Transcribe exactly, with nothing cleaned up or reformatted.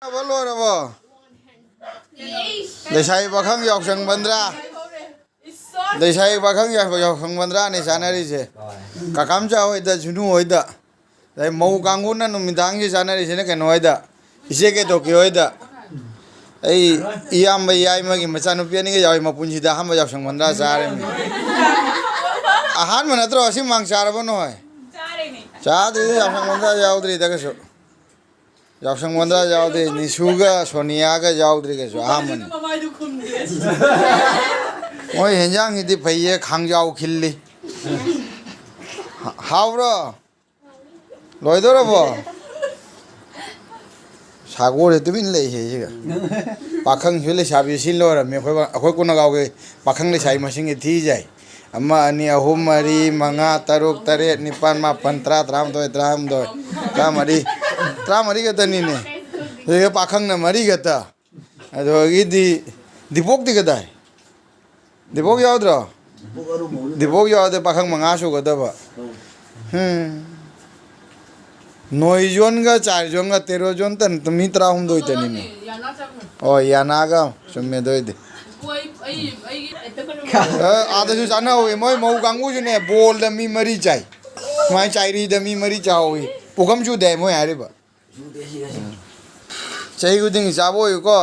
ꯆꯥꯕ ꯂꯣꯏꯔꯕꯣ? ꯂꯩꯁꯥꯕꯤ ꯄꯥꯈꯪ ꯌꯥꯎꯁꯪ ꯕꯟꯗ꯭ꯔꯥ? ꯂꯩꯁꯥꯕꯤ ꯄꯥꯈꯪ ꯌꯥꯎ-, ꯌꯥꯎꯁꯪ ꯕꯟꯗ꯭ꯔꯥꯅꯦ ꯆꯥꯅꯔꯤꯁꯦ꯫ ꯀꯀꯥꯝꯆꯥ ꯍꯣꯏꯗ, ꯖꯨꯅꯨ ꯍꯣꯏꯗ꯫ ꯑꯗꯩ ꯃꯧ ꯀꯥꯡꯕꯨꯅ ꯅꯨꯃꯤꯗꯥꯡꯒꯤ ꯆꯥꯅꯔꯤꯁꯤꯅ ꯀꯩꯅꯣ ꯍꯣꯏꯗ, ꯏꯆꯦ ꯀꯦꯇꯣꯀꯤ ꯍꯣꯏꯗ꯫ ꯑꯩ ꯏꯌꯥꯝꯕ ꯌꯥꯏꯃꯒꯤ ꯃꯆꯥꯅꯨꯄꯤ ꯑꯅꯤꯒ ꯌꯥꯎꯏ, ꯃꯄꯨꯟꯁꯤꯗ ꯑꯍꯥꯟꯕ ꯌꯥꯎꯁꯪ ꯕꯟꯗ꯭ꯔꯥ ꯆꯥꯔꯤꯃꯤ꯫ ꯑꯍꯥꯟꯕ ꯅꯠꯇ꯭ꯔꯣ? ꯑꯁꯤ ꯃꯥꯡ ꯆꯥꯔꯕꯣ ꯅꯣꯏ? ꯆꯥꯗ꯭ꯔꯤꯗ, ꯌꯥꯎꯁꯪ ꯕꯟꯗ꯭ꯔꯥ ꯌꯥꯎꯗ꯭ꯔꯤꯗ ꯀꯩꯁꯨ꯫ ꯌꯥꯎꯁꯪ ꯕꯟꯗ꯭ꯔꯥ ꯌꯥꯎꯗꯦ, ꯅꯤꯁꯨꯒ ꯁꯣꯅꯤꯌꯥꯒ ꯌꯥꯎꯗ꯭ꯔꯤ ꯀꯩꯁꯨ, ꯑꯍꯥꯟꯕꯅꯤ꯫ ꯃꯃꯥꯏꯗꯨ ꯈꯨꯝꯗꯦ꯫ ꯃꯣꯏ ꯍꯦꯟꯖꯥꯡꯁꯤꯗꯤ ꯐꯩꯌꯦ, ꯈꯥꯡꯖꯥꯎ ꯈꯤꯜꯂꯤ꯫ ꯍꯥ-, ꯍꯥꯎꯕ꯭ꯔꯣ? ꯂꯣꯏꯗꯧꯔꯕꯣ? ꯁꯥꯒꯣꯔꯁꯦ ꯇꯨꯃꯤꯟ ꯂꯩꯍꯦ ꯁꯤꯒ꯫ ꯄꯥꯈꯪꯁꯨ ꯂꯩꯁꯥꯕꯤꯁꯨ ꯁꯤ ꯂꯣꯏꯔꯝꯃꯤ꯫ ꯑꯩꯈꯣꯏ, ꯑꯩꯈꯣꯏ ꯀꯨꯅꯒꯥꯎꯒꯤ ꯄꯥꯈꯪ ꯂꯩꯁꯥꯕꯤ ꯃꯁꯤꯡꯁꯦ ꯊꯤꯖꯥꯏ꯫ ꯑꯃ, ꯑꯅꯤ, ꯑꯍꯨꯝ, ꯃꯔꯤ, ꯃꯉꯥ, ꯇꯔꯨꯛ, ꯇꯔꯦꯠ, ꯅꯤꯄꯥꯜ, ꯃꯥꯄꯜ, ꯇꯔꯥ, ꯇꯔꯥꯃꯥꯊꯣꯏ, ꯇꯔꯥꯍꯨꯝꯗꯣꯏ, ꯇꯔꯥꯃꯔꯤ, ꯇꯔꯥꯃꯔꯤ ꯈꯛꯇꯅꯤꯅꯦ꯫ ꯁꯤꯗ ꯄꯥꯈꯪꯅ ꯃꯔꯤ ꯈꯛꯇ꯫ ꯑꯗꯨꯗꯒꯤꯗꯤ ꯗꯤꯄꯣꯛꯇꯤ ꯀꯗꯥꯏ? ꯗꯤꯄꯣꯛ ꯌꯥꯎꯗ꯭ꯔꯣ? ꯗꯤꯄꯣꯛ ꯌꯥꯎꯔꯗꯤ ꯄꯥꯈꯪ ꯃꯉꯥ ꯁꯨꯒꯗꯕ꯫ ꯍꯝ꯫ ꯅꯣꯏ ꯖꯣꯟꯒ ꯆꯥꯏ ꯖꯣꯟꯒ ꯇꯦꯔꯣ ꯖꯣꯟ ꯇꯟ ꯃꯤ ꯇꯔꯥꯍꯨꯝꯗꯣꯏ ꯇꯅꯤꯅꯦ꯫ ꯑꯣ, ꯌꯥꯅꯥꯒ ꯆꯨꯝꯃꯦ ꯑꯗꯨ ꯑꯣꯏꯗꯤ꯫ ꯑ, ꯑꯥꯗꯁꯨ ꯆꯥꯅꯍꯧꯋꯤ꯫ ꯃꯣꯏ ꯃꯧ ꯀꯥꯡꯕꯨꯁꯨꯅꯦ, ꯕꯣꯜꯗ ꯃꯤ ꯃꯔꯤ ꯆꯥꯏ꯫ ꯁꯨꯃꯥꯏꯅ ꯆꯥꯏꯔꯤꯗ ꯃꯤ ꯃꯔꯤ ꯆꯥꯍꯧꯋꯤ꯫ ꯄꯨꯈꯝ ꯆꯨꯗꯦ ꯃꯣꯏ ꯍꯥꯏꯔꯤꯕ꯫ ꯆꯍꯤ ꯈꯨꯗꯤꯡꯒꯤ ꯆꯥꯕ ꯑꯣꯏꯌꯨꯀꯣ꯫